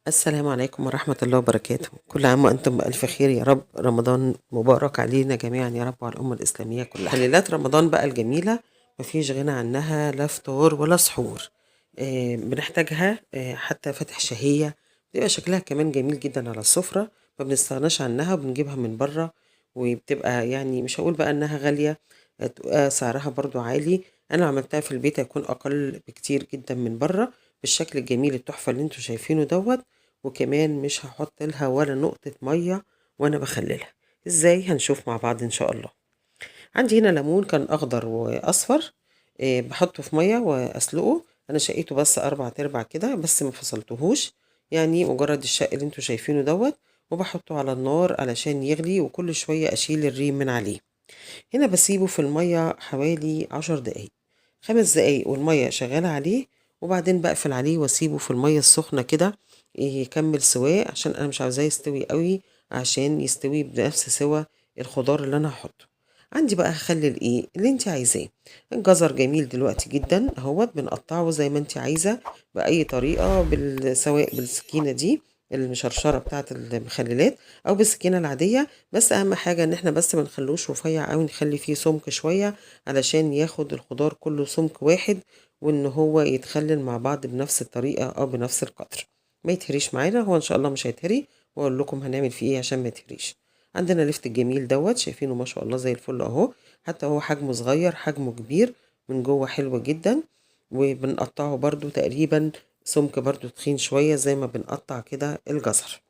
السلام عليكم ورحمة الله وبركاته. كل عام وأنتم بألف خير يا رب. رمضان مبارك علينا جميعا يا رب وعلى الأمة الإسلامية كلها. تحليلات رمضان بقى الجميلة مفيش غنى عنها، لا فطار ولا سحور. بنحتاجها، حتى فاتح شهية، بيبقى شكلها كمان جميل جدا على السفرة، ما بنستغناش عنها وبنجيبها من بره، وبتبقى يعني مش هقول بقى إنها غالية، هتبقى سعرها برضو عالي. أنا عملتها في البيت هيكون أقل بكتير جدا من بره، بالشكل الجميل التحفة اللي انتوا شايفينه دوت. وكمان مش هحط لها ولا نقطة مية وانا بخللها. ازاي هنشوف مع بعض ان شاء الله. عندي هنا ليمون كان اخضر واصفر، بحطه في مية واسلقه. انا شقيته بس 4/4 كده، بس ما فصلتهوش، يعني مجرد الشق اللي انتوا شايفينه دوت، وبحطه على النار علشان يغلي، وكل شوية اشيل الريم من عليه. هنا بسيبه في المية حوالي 10 دقايق، 5 دقايق والمية شغالة عليه، وبعدين بقفل عليه واسيبه في المية السخنة كده يكمل سواه، عشان انا مش عاوزاه يستوي قوي، عشان يستوي بنفس سوى الخضار اللي انا هحطه. عندي بقى هخلل ايه اللي انت عايزاه. الجزر جميل دلوقتي جدا اهوت، بنقطعه زي ما انت عايزه باي طريقه، سواء بالسكينه دي المشرشره بتاعه المخللات او بالسكينه العاديه، بس اهم حاجه ان احنا بس ما نخلوش رفيع قوي، نخلي فيه سمك شويه علشان ياخد الخضار كله سمك واحد، وان هو يتخلل مع بعض بنفس الطريقه او بنفس القدر، ما يتهريش معانا. هو ان شاء الله مش هيتهري، واقول لكم هنعمل فيه ايه عشان ما يتهريش. عندنا لفت الجميل دوت، شايفينه ما شاء الله زي الفل اهو، حتى هو حجمه صغير حجمه كبير، من جوه حلو جدا، وبنقطعه برضو تقريبا سمك برضو تخين شوية زي ما بنقطع كده الجزر.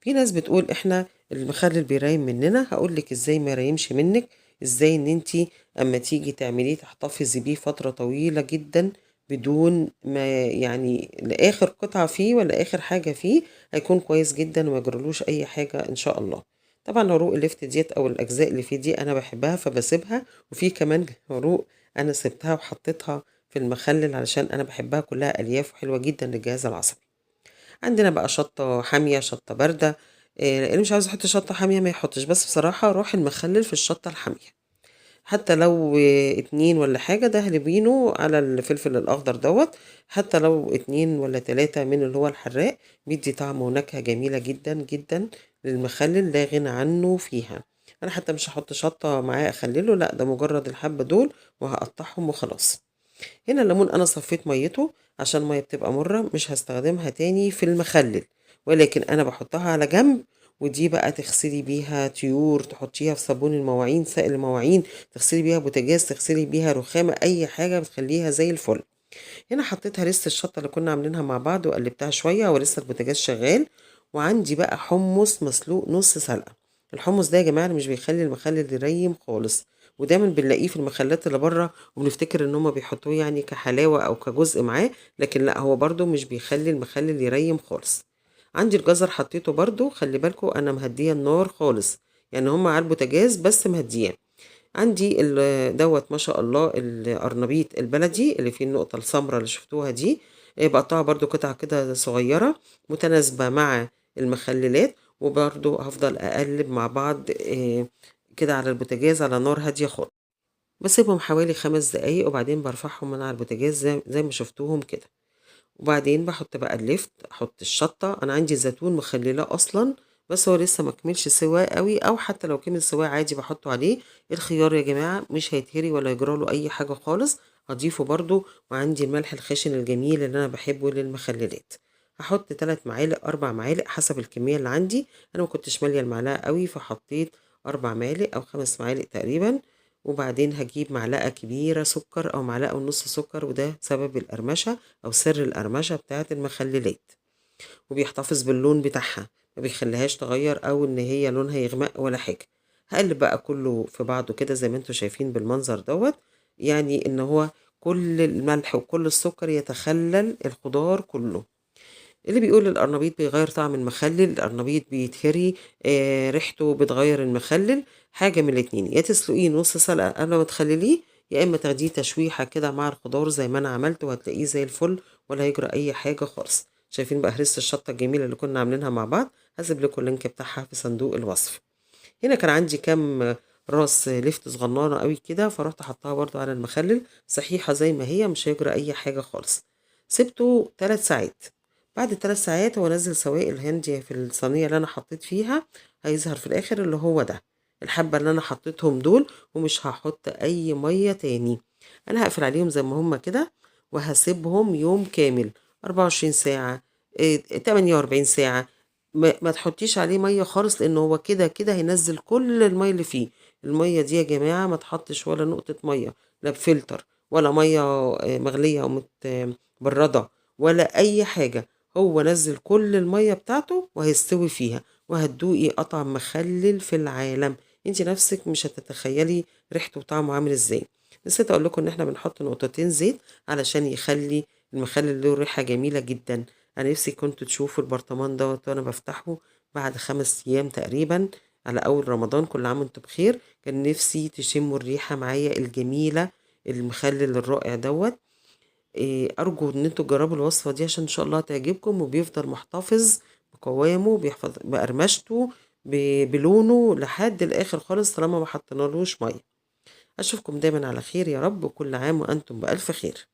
في ناس بتقول احنا المخلل بيريم مننا، هقول لك ازاي ما يريمش منك، ازاي ان انتي اما تيجي تعمليه تحتفظي بيه فترة طويلة جدا بدون ما يعني لاخر قطعة فيه ولا اخر حاجة فيه، هيكون كويس جدا وما يجرلوش اي حاجة ان شاء الله. طبعا عروق اللفت ديت او الاجزاء اللي فيه دي انا بحبها فبسيبها، وفي كمان عروق انا سبتها وحطيتها في المخلل علشان انا بحبها، كلها الياف وحلوة جدا للجهاز العصبي. عندنا بقى شطة حامية، شطة باردة، اللي مش عاوز يحط شطة حامية ما يحطش، بس بصراحة روح المخلل في الشطة الحامية، حتى لو 2 ولا حاجة، ده هلبينه على الفلفل الأخضر دوت، حتى لو 2 ولا 3 من اللي هو الحراق، بيدي طعم ونكهة جميلة جدا جدا للمخلل لا غنى عنه فيها. أنا حتى مش هحط شطة معاه أخلله، لا ده مجرد الحبة دول وهقطعهم وخلاص. هنا الليمون أنا صفيت ميته عشان المية بتبقى مرة، مش هستخدمها تاني في المخلل، ولكن أنا بحطها على جنب، ودي بقى تغسلي بيها طيور، تحطيها في صابون المواعين، سائل المواعين، تغسلي بيها بوتاجاز، تغسلي بيها رخامة، أي حاجة بتخليها زي الفل. هنا حطيتها لسه الشطة اللي كنا عاملينها مع بعض وقلبتها شوية، ولسه البوتاجاز شغال. وعندي بقى حمص مسلوق نص سلقة. الحمص ده يا جماعة مش بيخلي المخلل يريم خالص، ودايما بنلاقيه في المخلات اللي بره وبنفتكر ان هما بيحطوه يعني كحلاوة او كجزء معاه، لكن لا، هو برده مش بيخلي المخلل يريم خالص. عندي الجزر حطيته برده، خلي بالكم انا مهديه النار خالص، يعني هما على البوتاجاز بس مهديه. عندي دوت ما شاء الله القرنبيط البلدي اللي فيه النقطة السمراء اللي شفتوها دي، بقطعها برده قطع كده صغيرة متناسبة مع المخللات، وبرده هفضل اقلب مع بعض، كده على البوتاجاز على نار هادية خالص. بسيبهم حوالي 5 دقايق وبعدين برفعهم من على البوتاجاز زي ما شفتوهم كده. وبعدين بحط بقى اللفت، احط الشطة. انا عندي زيتون مخللاه اصلا، بس هو لسه ما كملش سواه قوي، او حتى لو كمل سواه عادي بحطه عليه. الخيار يا جماعة مش هيتهري ولا يجراله اي حاجة خالص، هضيفه برضو. وعندي الملح الخشن الجميل اللي انا بحبه للمخللات، هحط 3 معالق 4 معالق حسب الكمية اللي عندي. انا ما كنتش مالية المعلقة قوي فحطيت 4 معالق او 5 معالق تقريبا. وبعدين هجيب معلقة كبيرة سكر او معلقة ونص سكر، وده سبب القرمشة او سر القرمشة بتاعة المخللات، وبيحتفظ باللون بتاعها، ما بيخليهاش تغير او ان هي لونها يغمق ولا حاجة. هقلب بقى كله في بعضه كده زي ما انتوا شايفين بالمنظر دوت، يعني ان هو كل الملح وكل السكر يتخلل الخضار كله. اللي بيقول القرنبيط بيغير طعم المخلل، القرنبيط بيتهري، ريحته بتغير المخلل، حاجة من الاتنين، يا تسلقيه نص سلقة قبل ما تخلليه، يا إما تاخديه تشويحة كده مع الخضار زي ما أنا عملت، وهتلاقيه زي الفل ولا هيجرى أي حاجة خالص. شايفين بقى هرسة الشطة الجميلة اللي كنا عاملينها مع بعض، هسيب لكم اللينك بتاعها في صندوق الوصف. هنا كان عندي كام راس لفت صغننة قوي كده، فروحت حطاها برضو على المخلل، صحيحة زي ما هي مش هيجرى أي حاجة خالص. سبته 3 ساعات. بعد 3 ساعات هو نزل سوائل هندي في الصينية اللي انا حطيت فيها، هيظهر في الاخر اللي هو ده الحبة اللي انا حطيتهم دول، ومش هحط اي مية تاني. انا هقفل عليهم زي ما هما كده وهسيبهم يوم كامل، 24 ساعة، 48 ساعة. ما تحطيش عليه مية خالص، لان هو كده كده هينزل كل المية اللي فيه. المية دي يا جماعة ما تحطش ولا نقطة مية، لا بفلتر ولا مية مغلية او متبردة ولا اي حاجة. هو نزل كل المية بتاعته وهيستوي فيها، وهتدوقي اطعم مخلل في العالم. انت نفسك مش هتتخيلي ريحته وطعمه عامل ازاي. نسيت اقول لكم ان احنا بنحط نقطتين زيت علشان يخلي المخلل له ريحة جميلة جدا. انا نفسي كنتوا تشوفوا البرطمان دوت وانا بفتحه بعد 5 ايام تقريبا على اول رمضان. كل عام وانتم بخير. كان نفسي تشموا الريحة معايا الجميلة، المخلل الرائع دوت. ارجو ان انتوا تجربوا الوصفة دي عشان ان شاء الله تعجبكم، وبيفضل محتفظ بقوامه، بيحفظ بقرمشته، بلونه لحد الاخر خالص طالما ما حطينالوش مية. اشوفكم دايما على خير يا رب، وكل عام وانتم بالف خير.